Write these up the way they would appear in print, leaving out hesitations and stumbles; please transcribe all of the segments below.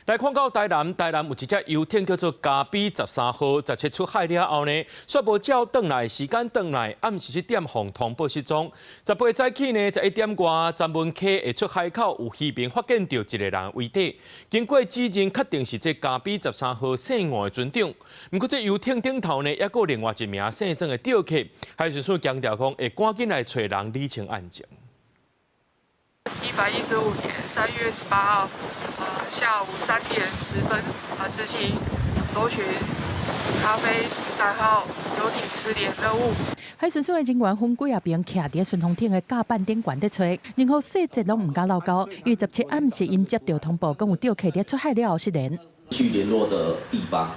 來看到台南，台南有一隻遊艇叫做嘉比十三號，十七出海了後呢，煞無照轉來時間轉來，暗時七點予通報失蹤。18早起呢，11點外，三文溪的出海口有漁民發現著一個人遺體，經過指認確定是這嘉比十三號姓吳的船長。毋過這遊艇頂頭呢，猶閣有另外一名姓鄭的釣客，海巡署強調講會趕緊來揣人理清案情。 115年3月18號，下午3點10分，執行搜尋咖啡十三號遊艇失聯任務。海巡署的人員分幾仔邊徛佇順風艇的甲板頂懸佇揣，任何細節攏毋敢漏交。因為十七暗時𪜶接著通報，講有釣客佇出海了後失聯。去聯絡的地方，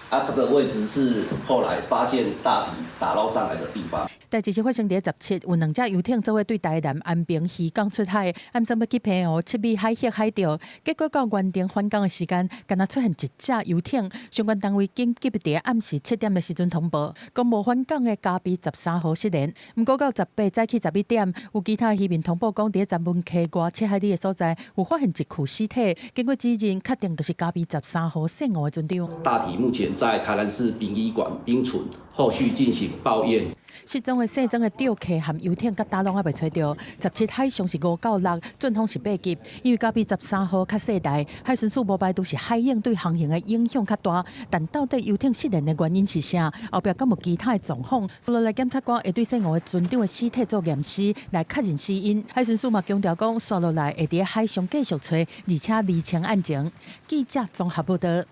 啊，這個位置是後來發現大體打撈上來的地方。代誌是發生佇十七，有兩隻遊艇做伙對台南安平漁港出海，暗算欲去澎湖七尾海峽海釣，結果到原定返港的時間，干焦出現一隻遊艇。相關單位緊急佇暗時7點的時陣通報，講無返港的嘉比十三號失聯。毋過到18早起11點，有其他漁民通報講，佇三文溪外7海里的所在有發現一具屍體，經過指認，確定就是嘉比十三號姓吳的船長。大體目前在台南市殯儀館冰存，後續進行報驗。失蹤的姓鄭的釣客和遊艇，佮今攏猶未揣著。十七海上是5到6，陣風是8級。因為嘉比十三號較細台，海巡署無排除是海湧對航行的影響較大。但到底遊艇失聯的原因是啥？後壁敢有其他的狀況？接落來檢察官會對姓吳的船長的屍體做驗屍，來確認死因。海巡署嘛強調講，紲落來會佇海上繼續揣，而且釐清案情。記者綜合報導。